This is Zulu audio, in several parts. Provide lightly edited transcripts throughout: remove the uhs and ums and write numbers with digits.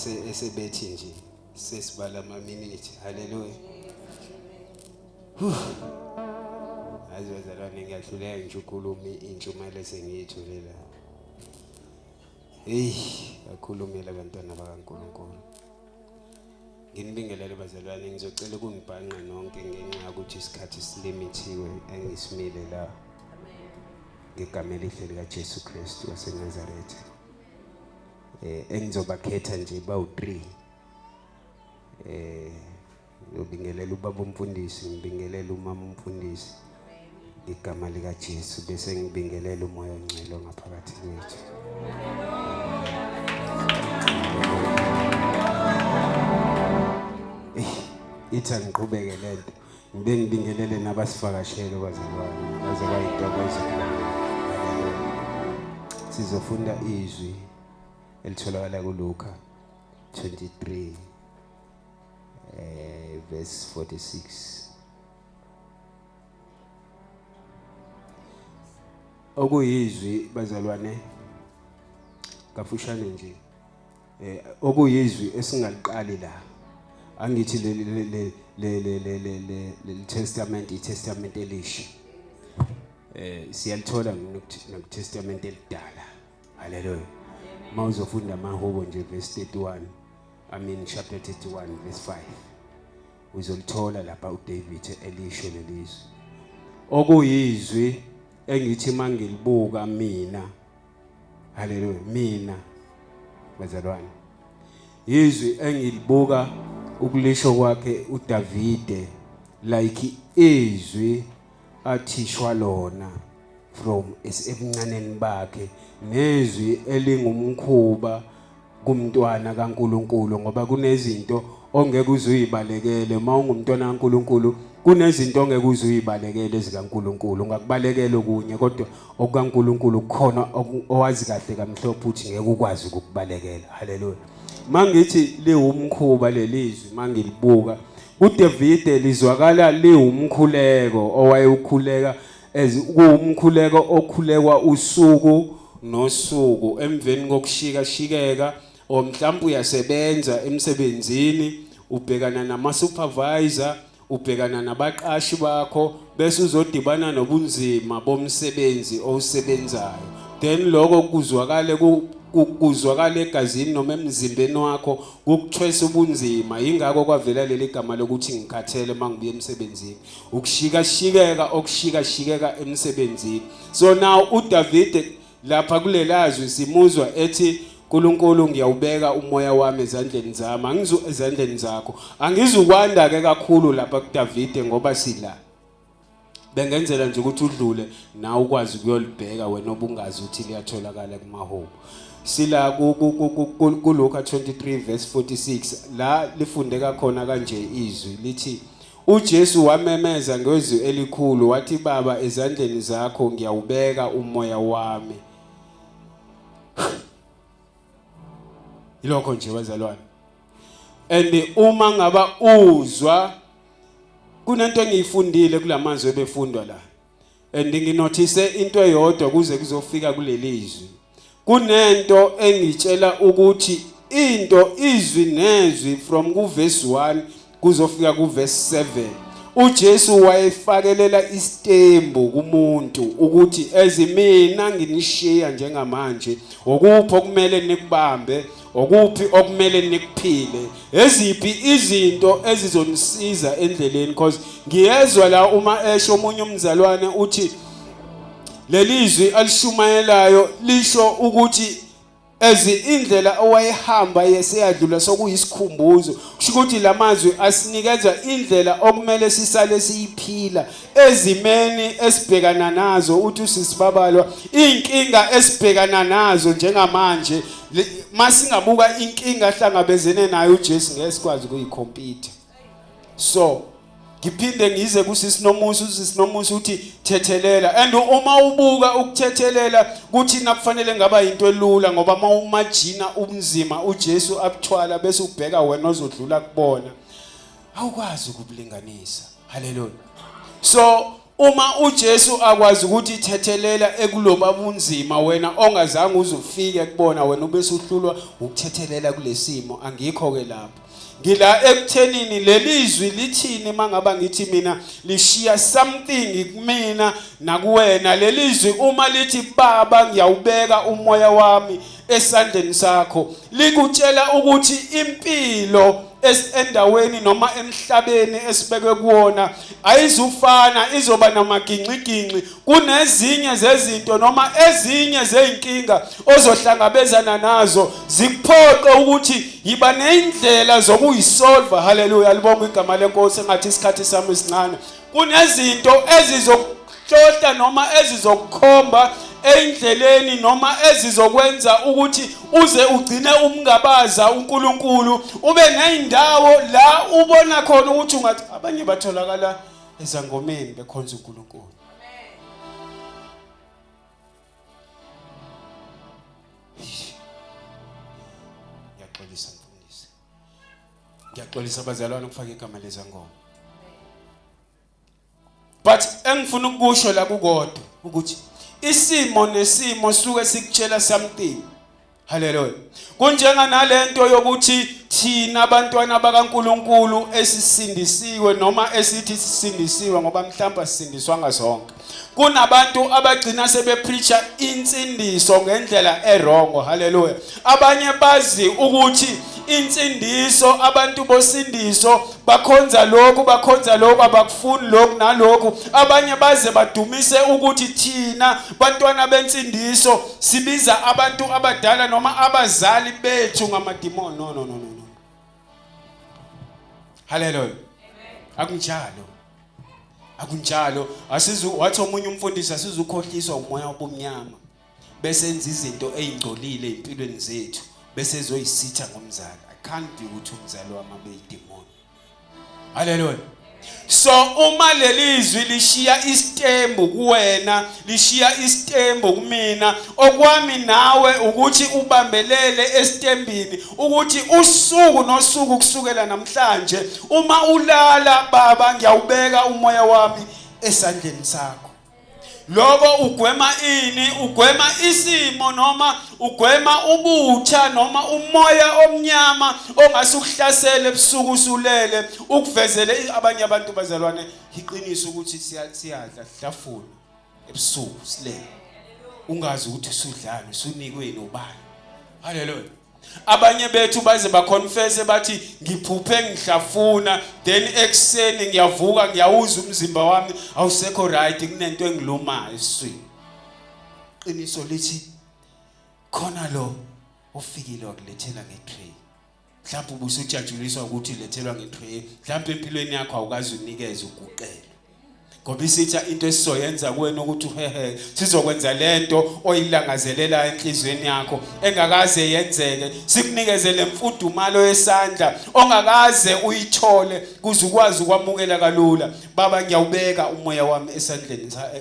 Esebethi nje sesibala ama-minute. Haleluya. Yazi bazalwane, ngiyahluleka nje ukhuluma intshumayelo esengiyithole la. Hey, akhulumile abantwana bakaNkulunkulu. Nginibingelele bazalwane, ngizocela ukunibhanqa nonke ngenxa yokuthi isikhathi silimithiwe engisimile la. Ngegama elihle likaJesu Kristu waseNazaretha. Eh engizobakhetha nje bawu3. Eh ngibingelela ubaba umfundisi, ngibingelela umama umfundisi. Igama likaJesu bese ngibingelela umoya ongcwele ngaphakathi kwethu. Ithi angiqhubeke lento. Ngibe ngibingelele nabasivakashele bazalwane baze bayintokozo kulana. Sizofunda izwi elitholakala kuLuka 23 verse 46. Okuyizwi bazalwane kafushane nje okuyizwi esingaliqali la. Angithi le le le le le le le le le testament, iTestament elisha. Siyalithola nokuTestament elidala. Haleluya. Mawuzofunda amahubo nje verse 31, I mean chapter 31 verse 5. Uzolithola lapha uDavid elisho lelizwi. Okuyizwi engithi mangilibuka mina. Haleluya, mina bazalwane. Izwi engilibuka ukulisho kwakhe uDavide like izwi athishwa lona from ebuncaneni bakhe, nezwi elingumkhuba kumntwana kaNkuluNkulu, ngoba kunezinto ongeke uze uyibalekele uma ungumntwana kaNkuluNkulu. Kunezinto ongeke uze uyibalekele ezikaNkuluNkulu. Ungakubalekela okunye, kodwa okukaNkuluNkulu kukhona owazi kahle kamhlophe ukuthi ngeke ukwazi ukukubalekela. Haleluya. Mangithi liwumkhuba lelizwi, mangilibuka kuDavide lizwakala liwumkhuleko owayewukhuleka, as kuwumkhuleko okhulekwa usuku nosuku emveni kokushika shikeka, or mhlawumbe uyasebenza emsebenzini, ubhekana nama supervisor, ubhekana nabaqashi bakho, bese uzodibana nobunzima bomsebenzi owusebenzayo, then lokho kuzwakale kuzwakala egazini noma emzimbeni wakho, kukuthwesa ubunzima. Yingakho kwavela leli gama lokuthi ngikhathele mangibuye emsebenzini, ukushikashikeka okushikashikeka emsebenzini. So now uDavid lapha kulelazwi simuzwa ethi, "uNkulunkulu, ngiyawubeka umoya wami ezandleni zami, angizu ezandleni zakho." Angizukwanda ke kakhulu lapha kuDavide ngoba sila bengenzela nje ukuthi udlule nawe ukwazi ukuyolibheka wena obungazi ukuthi liyatholakala kumahubo. Sila kuLuka 23 verse 46 la lifundeka khona kanje izwi, lithi, "UJesu wamemeza ngezwi elikhulu wathi, 'Baba, ezandleni zakho ngiyawubeka umoya wami.'" Ilokho nje bazalwane. And uma ngaba uzwa, kunento engiyifundile kulamazwi ebefundwa la, and nginothise into eyodwa kuze kuzofika kulelizwi. Kunento engitshela ukuthi into izwi nezwi from kuverse 1 kuzofika kuverse 7, uJesu wayefakelela isitembu kumuntu ukuthi ezimina nginishiya njengamanje, okuphi okumele nikubambe, okuphi okumele nikuphile, eziphi izinto ezizonisiza endleleni, because ngiyezwa la uma esho omunye umzalwane uthi lelizwi alishumayelayo lisho ukuthi ezi indlela owayehamba yeseyadlula sokuyisikhumbuzo. Kusho ukuthi lamazwi asinikeza indlela okumele sisale siyiphila ezimeni esibhekana nazo. Uthi usisibabalwa inkinga esibhekana nazo njengamanje, masingabuka inkinga ahlangabezene nayo uJesu, ngeke sikwazi ukuyikhompyutha. So ngiphinde ngize kusisinomusa, usisinomusa uthi thethelela, and uma ubuka ukuthethelela kuthina kufanele ngaba into elula, ngoba uma umajina ubunzima uJesu abuthwala bese ubheka wena ozodlula kubona, awukwazi ukubulinganisa. Haleluya. So Uma uJesu akwazi ukuthi thethelela ekuloba bunzima wena ongazange uzufike kubona wena ubese uhlulwa ukuthethelela kulesimo, angikho ke lapho. Ngila ekuthenini lelizwi lithini mangaba ngithi mina lishiya something kumina nakuwena. Lelizwi uma lithi Baba ngiyawubeka umoya wami esandleni sakho, likutshela ukuthi impilo endaweni noma emhlabeni esibekwe kuwona ayizufana, izoba namagingxigingxi. Kunezinye zezinto noma ezinye zezinkinga ozohlangabezana nazo zikuphoqe ukuthi yiba nendlela zokuyisolve. Haleluya, libonga igama lenkosi. Engathi isikhathi sami sincane. Kunezinto ezizokuhlohla noma ezizokukhomba endleleni noma ezizokwenza ukuthi uze ugcine umngabaza uNkulunkulu, ube nezindawo la ubona khona ukuthi ungathi abanye batholakala ezangomeni bekhonza uNkulunkulu. Ngiyaxolisa mfundisi, ngiyaxolisa bazalwane ukufaka igama lezangoma, but engifuna ukukusho la kukodwa ukuthi isimo nesimo suke sikutshela something. Haleluya. Kunjenga nalento yokuthi thina abantwana bakaNkuluNkulu esisindisiwe noma esithi sisindisiwe, ngoba mhlawumbe asisindiswanga sonke. Kunabantu abagcina sebepreacha insindiso ngendlela erongo. Haleluya. Abanye bazi ukuthi insindiso, abantu bosindiso bakhonza lokhu, bakhonza lokhu, abakufuni lokhu nalokhu. Abanye baze badumise ukuthi thina bantwana bensindiso sibiza abantu abadala noma abazali bethu ngamadimoni. No, no, no, no, no. Haleluya. Akunjalo, akunjalo. Asizu wathi omunye umfundisi, asizukhohliswa umoya wobumnyama bese enza izinto ezingcolile empilweni zethu bese ezoyisitha ngomzali. I can't be ukuthi umzali wami abe yidemoni. Haleluya. So uma lelizwi lishiya isitembu kuwena, lishiya isitembu kumina, okwami nawe ukuthi ubambelele esitembini, ukuthi usuku nosuku kusukela namhlanje uma ulala, Baba ngiyawubeka umoya wami esandleni sakho. Lokho ugwema ini? Ugwema isimo noma ugwema ubutha noma umoya omnyama ongase ukuhlasele ebusuku usulele, ukuvezele abanye abantu. Bazalwane, iqiniso ukuthi siyadla, sihlafuna ebusuku silele, ungazi ukuthi usudlani, usunikweni ubani. Haleluya. Abanye bethu baze baconfesse bathi ngiphuphe ngihlafuna, then ekuseni ngiyavuka ngiyawuza umzimba wami awusekho right, kunento engilumayo esiswini. Qiniso lithi khona lo ofikile wakulethela ngetray. Mhlawumbe ubusujatshuliswa ukuthi ulethelwa ngetray, mhlawumbe empilweni yakho awukazi unikeze uguqele, ngoba isitha into esizoyenza kuwena ukuthi uhehe, sizokwenza lento oyilangazelela enhliziyweni yakho engakaze yenzeke, sikunikeze lemfudumalo yesandla ongakaze uyithole kuze ukwazi ukwamukela kalula. Baba ngiyawubeka umoya wami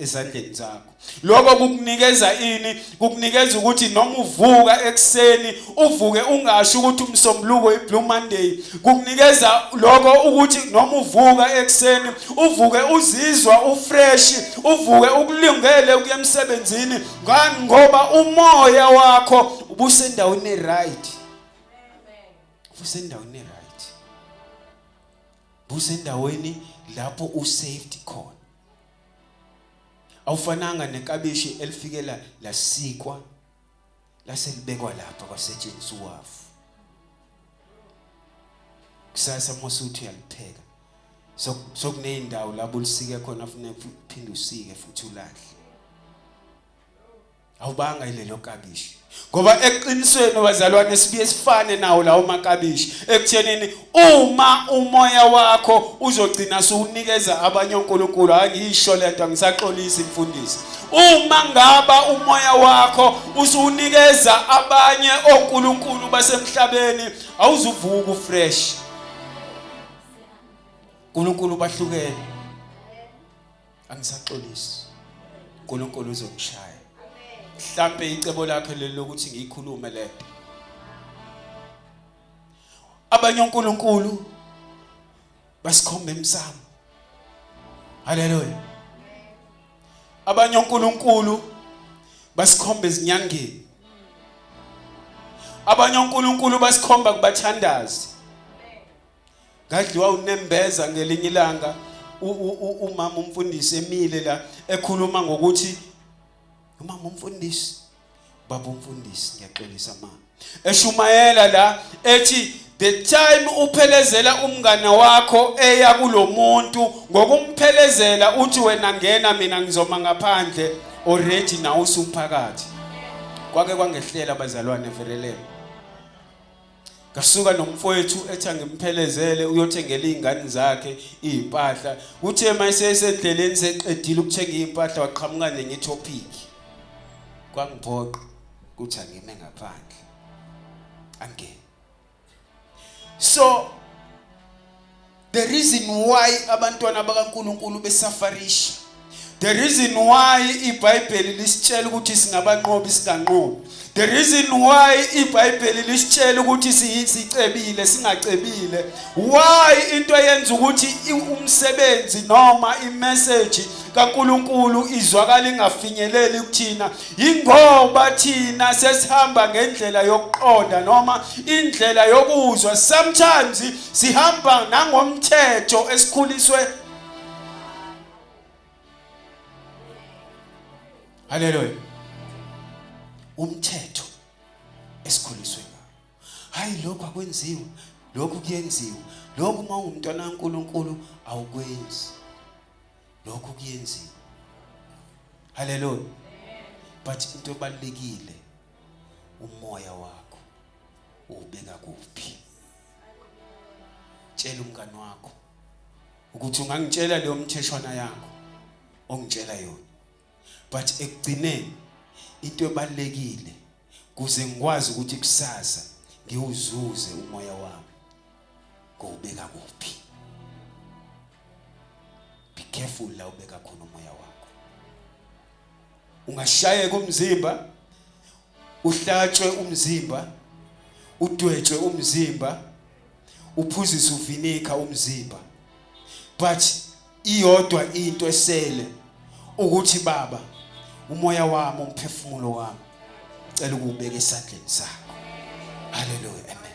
esandleni sakho. Lokho kukunikeza ini? Kukunikeza ukuthi noma uvuka ekuseni uvuke ungasho ukuthi umsombuluko iBlue Monday. Kukunikeza lokho ukuthi noma uvuka ekuseni uvuke uzizwa ufresh, uvuke ukulungele ukuya emsebenzini, ngoba umoya wakho ubusendaweni right. Ubusendaweni right. Ubusendaweni lapho usafety khona. Awufananga nekabishi elifikela lasikwa laselibekwa lapha kwasetshenziswa uwafu. Kusasa mose uthi uyalipheka, sokuneyindawo lapho ulisike khona, funeka uphinde usike futhi ulahle. Awubanga ilelo kabishi, ngoba eqinisweni bazalwane sibuye sifane nawo lawo makabishi ekuthenini uma umoya wakho uzogcina suwunikeza abanye onkulunkulu. Angisho lento, angisaxolisi mfundisi. Uma ngaba umoya wakho usuwunikeza abanye onkulunkulu basemhlabeni, awuzuvuka ufresh. uNkulunkulu bahlukene. Angisaxolisi, uNkulunkulu uzongishaya. Mhlambe icebo lakhe leli lokuthi ngiyikhulume lento. Abanye onkulunkulu basikhomba emsamo. Haleluya. Abanye onkulunkulu basikhomba ezinyangeni. Abanye onkulunkulu basikhomba kubathandazi. Ngadliwa unembeza ngelinye ilanga umama umfundisi emile la ekhuluma ngokuthi umama umfundisi baba umfundisi ngiyaxolisa ma eshumayela la ethi the time uphelezela umngane wakho eya kulomuntu ngokumphelezela uthi wena ngena mina ngizoma ngaphandle already nawe usuphakathi kwake kwangehlela bazalwane verelele Ngasuka nomfowethu ethi angimphelezele uyothengela izingane zakhe izimpahla. Kuthe mayisesendleleni seqedile ukuthenga izimpahla waqhamuka nenye topic. Kwangiphoqa ukuthi angime ngaphandle. Angene. So The reason why abantwana bakaNkuluNkulu besafarisha. The reason why iBhayibheli lisitshela ukuthi singabanqobi singanqobi. The reason why iBhayibheli lisitshela ukuthi sicebile singacebile. Why into eyenza ukuthi umsebenzi noma imessage kaNkuluNkulu izwakala ingafinyeleli kuthina Yingoba thina sesihamba ngendlela yokuqonda noma indlela yokuzwa. Sometimes sihamba nangomthetho esikhuliswe. Haleluya. Umthetho esikhuliswe ngawo. Hayi lokhu akwenziwa, lokhu kuyenziwa. Lokhu uma ungumntwana kaNkuluNkulu awukwenzi. Lokhu kuyenziwa. Haleluya. But into ebalekile umoya wakho uwubeka kuphi? Tshela umngani wakho ukuthi ungangitshela leyo mtheshwana yakho ongitshela yona. But ekugcineni into ebalekile kuze ngikwazi ukuthi kusasa ngiwuzuze umoya wami ngowubeka kuphi? Be careful la ubeka khona umoya wakho. Ungashayeka umzimba, uhlatshwe umzimba, udwetshwe umzimba, uphuzise uvinika umzimba. But iyodwa into esele ukuthi baba umoya wami umphefumulo wami cela ukuwubeka esandleni sakho. Hallelujah. Amen.